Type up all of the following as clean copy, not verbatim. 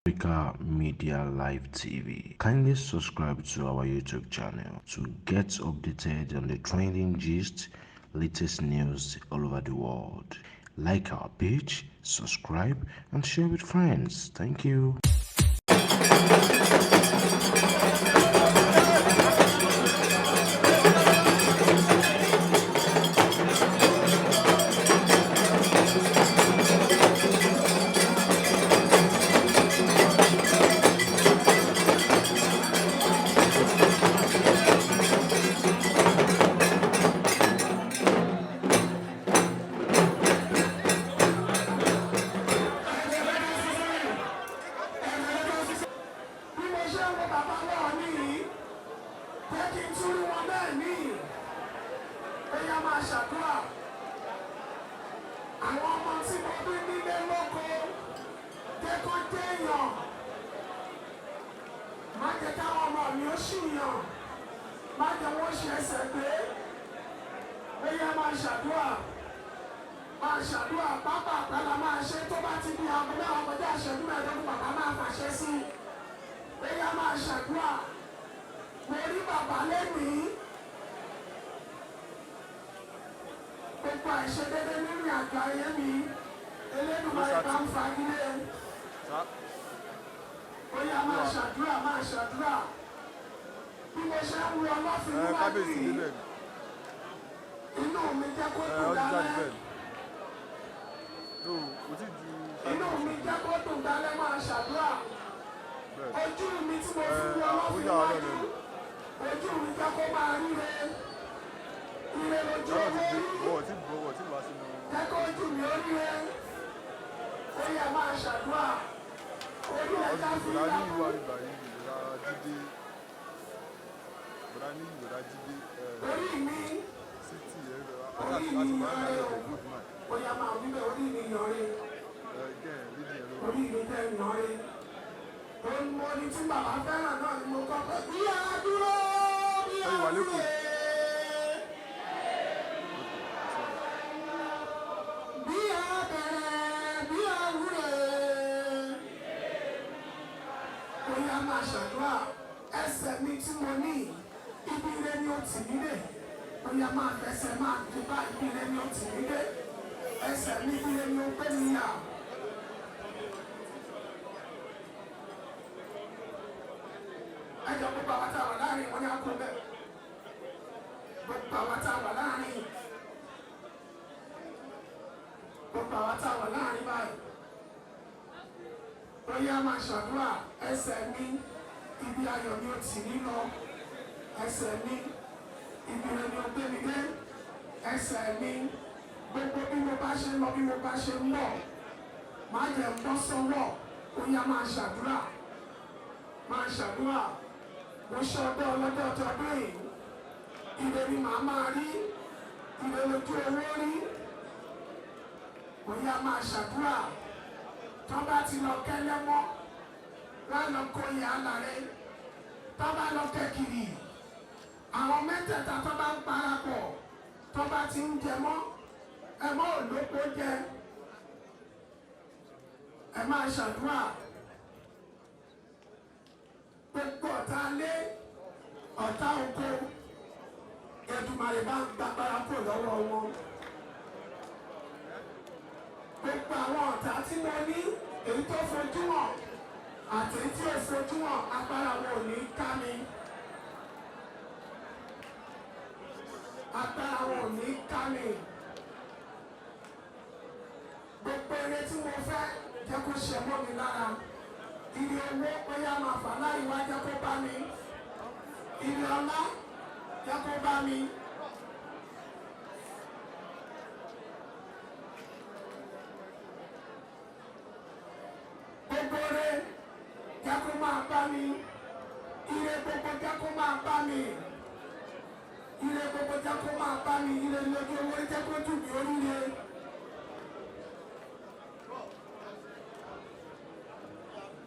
Africa Media Live TV. Kindly subscribe to our YouTube channel to get updated on the trending gist, latest news all over the world. Like our page, subscribe, and share with friends. Thank you. Bí mo ṣe ń wo bàbá náà nìyí, jẹ́ kí n tún rí wọn bẹ́ẹ̀ níyì. Ó yá, máa ṣàdúrà. Àwọn ọmọ tí mo bí nílé lóko, jẹ́ kó jẹ́ èèyàn. Má jẹ́ káwọn ọmọ mi ó ṣìyàn, má jẹ́ wọ́n ṣe ẹsẹ̀ gbé. Ó yá, máa ṣàdúrà, máa ṣàdúrà. Pápá àpẹẹrẹ máa ṣe. Tó bá ti di 9:45, bàbá máa fàṣẹ sí i. Ó yá, máa ṣàdúrà. Mo rí bàbá lẹ́nìí. Gbogbo àìṣedédé nínú àjọ ayé mi, Elédùmarè bá ń fagilé. Ó yá, máa ṣàdúrà, máa ṣàdúrà. Bí mo ṣe ń wo ọlọ́fin Ẹ níwájú kábíyèsí yìí, débẹ̀. Inú mi jẹ́ kó Ẹ dùn ó ti jáde. dálẹ́. Bẹ́ẹ̀ ni, no, kò tí ju. Inú mi jẹ́ kó dùn dálẹ́. Máa ṣàdúrà. Bẹ́ẹ̀. Ojú mi tí mo fi wo Ẹ, ọlọ́fin ó yà wá níwájú, lẹ́nu. ojú mi jẹ́ kó máa ríre. Ire lójú Wọ́n owó ti rí. dé, wọ́n ti bọ̀, wọ́n ti wá sínú. Jẹ́ kó ojú mi ó ríre. Ó yẹ, máa ṣàdúrà. Orí ẹja fi Bọ̀dá ní ìwà dákú. ìgbà yìí, bọ̀dá Jídé, bọ̀dá ní bọ̀dá Jídé ẹ Orí mi, city ẹ orí láti mi láti máa ń yanre dáná o. ẹ̀, good man. Ó yá, máa wí bẹ́ẹ̀: orí mi yanre. Ẹ gẹ́ ẹ lédi ẹ lọ́wọ́. Orí mi jẹ́ yanre. Òun mo ní tí bàbá fẹ́ràn náà ni mo kọ́ pé bí a dúró, bí a Ẹ̀yin wà dúró. lẹ́kọ̀ọ́. Bí a bẹ̀rẹ̀, bí a wúre. Ó yá, máa ṣàdúrà. Ẹsẹ̀ mi tí mo ní, ibi ire ni ó tì mí dé. Ó yá, máa fẹsẹ̀ máa dé bá. Ibi ire ni ó tì mí dé. Ẹsẹ̀ mi, ibi ire ni ó gbé mi yà. Ẹ jọ, gbogbo àwọn tá a wà láàrin wọn ní akó bẹ́ẹ̀. Gbogbo àwọn tá a wà láàrin, gbogbo àwọn tá a wà láàrin báyìí, ó yá, máa ṣàdúrà. Ẹsẹ̀ mi, ibi ayọ̀ ni ó tì mí lọ. Ẹsẹ̀ mi, ibi rẹ̀ ni ó gbé mi dé. Ẹsẹ̀ mi, gbogbo bí mo bá ṣe ń lọ, bí mo bá ṣe ń bọ̀, má jẹ́ ń bọ́ sọ́wọ́. Ó yá, máa ṣàdúrà, máa ṣàdúrà. Mo ṣe ọdẹ ọlọ́dẹ ọdún yìí, ire ni màá máa rí, ire lójú owó rí. Ó yá, máa ṣàdúrà. Tó bá ti lọ kẹ́lẹ́ mọ́, wọ́n lọ kó ìyá alárẹ̀. Tó bá lọ kẹ́kìrì, àwọn mẹ́tẹ̀ẹ̀ta tó bá ń parapọ̀, tó bá ti ń jẹ mọ́, ẹ mọ́ òlópo jẹ. Ẹ máa ṣàdúrà. Gbogbo ọ̀tá lé, ọ̀tá oko, Èdùmàrè bá ń gbàgbára kúrò lọ́wọ́ wọn. Gbogbo àwọn ọ̀tá tí mo ní, èyí tó fojú hàn àti èyí tí ò fojú hàn, agbára wọn ò ní ká mi, agbára wọn ò ní ká mi. Gbogbo eré tí mo fẹ́, jẹ́ kó ṣe mọ́ mi lára. Ire owó, bóyá máa fà láì wá, jẹ́ kó bá mi. Ire ọlá, jẹ́ kó bá mi. Gbogbo ire, jẹ́ kó máa bá mi. Ire gbogbo, jẹ́ kó máa bá mi. Ire gbogbo, jẹ́ kó máa bá mi. Ire lójú owó, jẹ́ kó dùn mí oríire.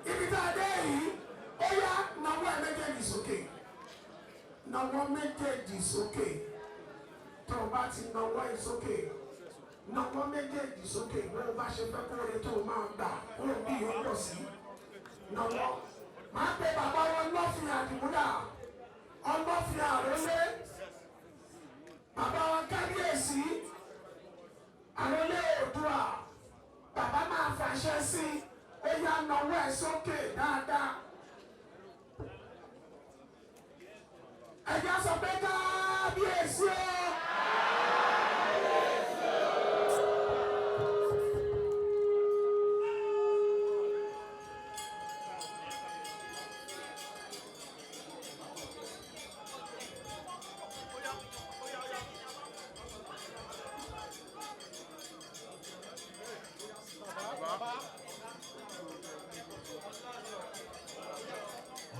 Ibi tá a dé yìí, ó yá, nawọ́ ẹ méjèèjì sókè, nawọ́ méjèèjì sókè. Tó o bá ti nawọ́ ẹ sókè, nawọ́ méjèèjì sókè, bó o bá ṣe fẹ́ kó o lè tó o máa gbà kó o bí yóò pọ̀ sí. Nàwọ́ máa pe bàbá wọn lọ́fìn àdìmúlà, ọlọ́fin àrólé, bàbá wọn kábíyèsí àrólé Oòduà. Bàbá máa fàṣẹ sí i. Ó yá, nawọ́ ẹ̀ sókè dáadáa. Ẹ̀jẹ̀ sọ pé kábíyèsí o.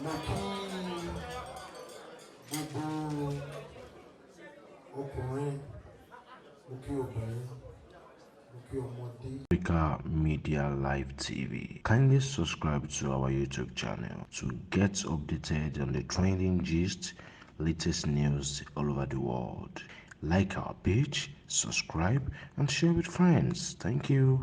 Mo kí gbogbo ọkùnrin, mo kí obìnrin, mo kí ọmọdé. Africa Media Live TV. Kindly subscribe to our YouTube channel to get updated on the trending gist, latest news all over the world. Like our page, subscribe, and share with friends. Thank you.